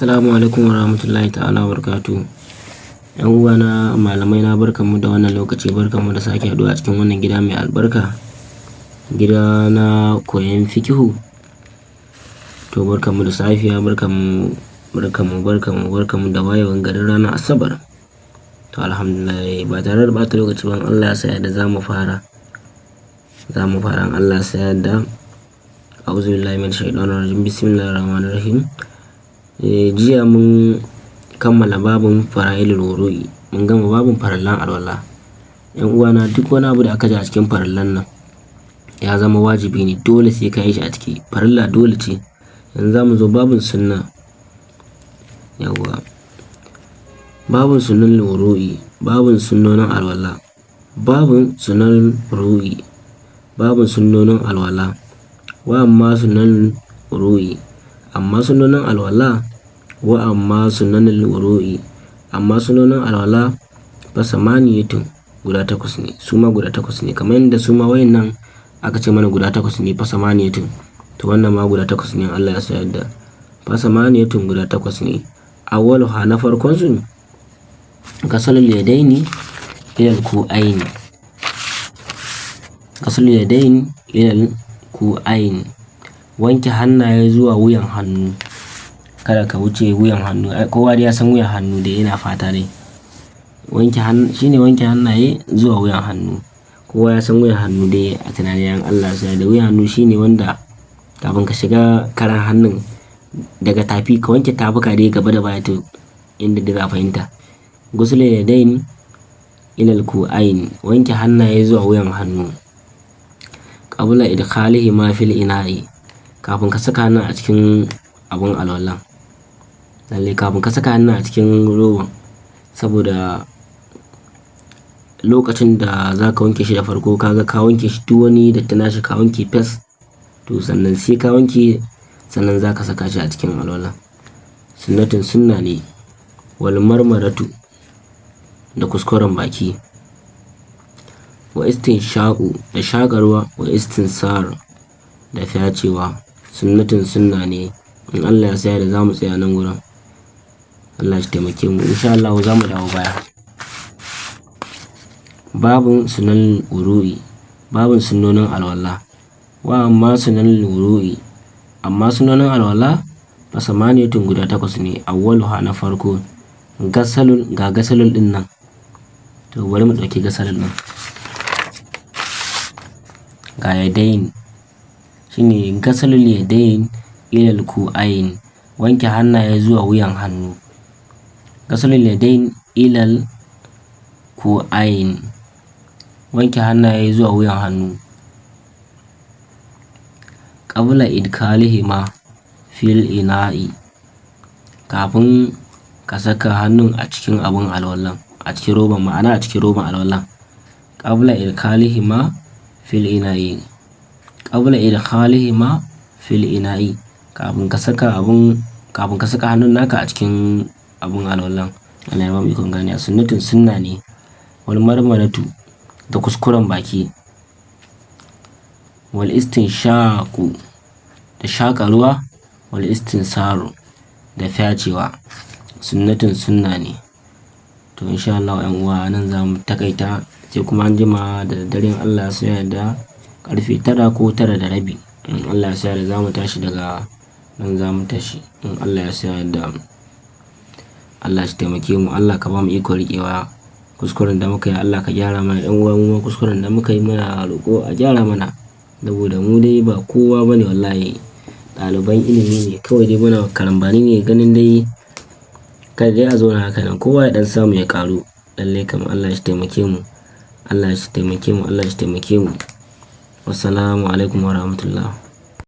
Assalamu alaikum warahmatullahi ta'ala wabarakatuh. 'Yan uwana malamai na, barkanmu da wannan lokaci, barkanmu da sake haɗuwa a cikin wannan gida mai albarka, gida na koyon fikihu. To barkanmu da safiya, barkanmu, barkanmu, barkanmu, barkanmu da wayewan garin ranar Asabar. To alhamdulillah, ba tare da ɓata lokaci ba, in Allah ya sa yadda za mu fara. Za mu fara in Allah ya sa yadda. A'udhu billahi minash shaitanir rajim. Bismillahir rahmanir rahim. Jiya mun kammala babin fara'ilul wudu'i. Mun gama babin farallan alwala. 'Yan uwana, duk wani abu da aka ji a cikin farallan nan ya zama wajibi ne, dole sai ka yi shi a ciki. Farilla dole ce. Yanzu za mu zo babin sunna. Yawwa. Babin sunnanul wudu'i, babin sunnonin alwala. Babin sunnanul wudu'i, babin sunnonin alwala. Wa amma sunnanul wudu'i, amma sunnonin alwala, wa amma sunnanul wudu'i, amma sunnonin alwala fa samaniyatun, guda takwas ne. Su ma guda takwas ne. Kamar yadda su ma wayannan aka ce mana guda takwas ne, fa samaniyatun. To wannan ma guda takwas ne, Allah ya sa yadda. Fa samaniyatun, guda takwas ne. Awwaluha, na farkon su, ghaslul yadaini ilal ku'aini. Ghaslul yadaini ilal ku'aini. Wanke hannaye zuwa wuyan hannu. Kada ka wuce wuyan hannu. Kowa dai ya san wuyan hannu dai, ina fata dai. Wanke hannu shine wanke hannaye zuwa wuyan hannu. Kowa ya san wuyan hannu dai a tunanin Allah ya sa da wuyan hannu shine wanda kafin ka shiga karan hannun daga tafi, ka wanke tafuka dai gaba da baya, to inda dai za a fahimta. Ghaslul yadaini ilal ku'aini, wanke hannaye zuwa wuyan hannu. Qabla idkhalihima fil ina'i, kafin ka saka hannun a cikin abun alwalan. Lalle kafin ka saka hannun a cikin roban, saboda lokacin da za ka wanke shi da farko, ka ga ka wanke shi duk wani datti nashi, ka wanke fes. To sannan sai ka wanke, sannan za ka saka shi a cikin alwala. Sunnatun, sunna ne. Wal marmaratu, da kuskuren baki. Wa istinshaqu, da shaƙarwa. Wa istinsar, da fyacewa. Sunnatun, sunna ne. In Allah ya sa da za mu tsaya nan gurin. Allah shi taimake mu. Insha Allah za mu dawo baya. Babun sunan wudu'i, babun sunnonin alwala. Wa amma sunan wudu'i, amma sunnonin alwala fa samaniyatun, guda takwas ne. Awwaluha, na farko, gasalul, ga gasalul din nan. To bari mu ɗauki gasalul ɗin. Ga yadain, shine gasalul yadain ilal ku'ain, wanke hannaye zuwa wuyan hannu. Gasalul yadain ilal ku'ain, wanke hannaye zuwa wuyan hannu. Qabla idkalihima fil ina'i, kafin ka saka hannun a cikin abun alwalan, a cikin roban, ma'ana a cikin roban alwalan. Qabla idkalihima fil ina'i, qabla idkalihima fil ina'i, kafin ka saka abun, kafin ka saka hannun naka a cikin abun alwalan. Allah ya bamu ikon gane. Sunnatun, sunna ne. Wal marmaratu, da kuskuren baki. Wal istinshaqu, da shaƙa ruwa. Wal istinsaru, da fyacewa. Sunnatun, sunna ne. To insha Allah, 'yan uwa, nan za mu takaita, sai kuma an jima da daddare, Allah ya sa da karfe 9 ko 9:30. In Allah ya sa da za mu tashi daga nan, za mu tashi in Allah ya sa da. Allah shi taimake mu. Allah ka ba mu iko riƙewa. Kuskuren da muka yi, Allah ka gyara mana. 'Yan uwa, mu kuskuren da muka yi, muna roƙo a gyara mana, saboda mu dai ba kowa bane wallahi, ɗaliban ilimi ne kawai dai, muna karambani ne, ganin dai kada dai a zauna haka nan, kowa ya ɗan samu ya ƙaru. Lallai kam Allah shi taimake mu, Allah shi taimake mu, Allah shi taimake mu. Wassalamu alaikum warahmatullah.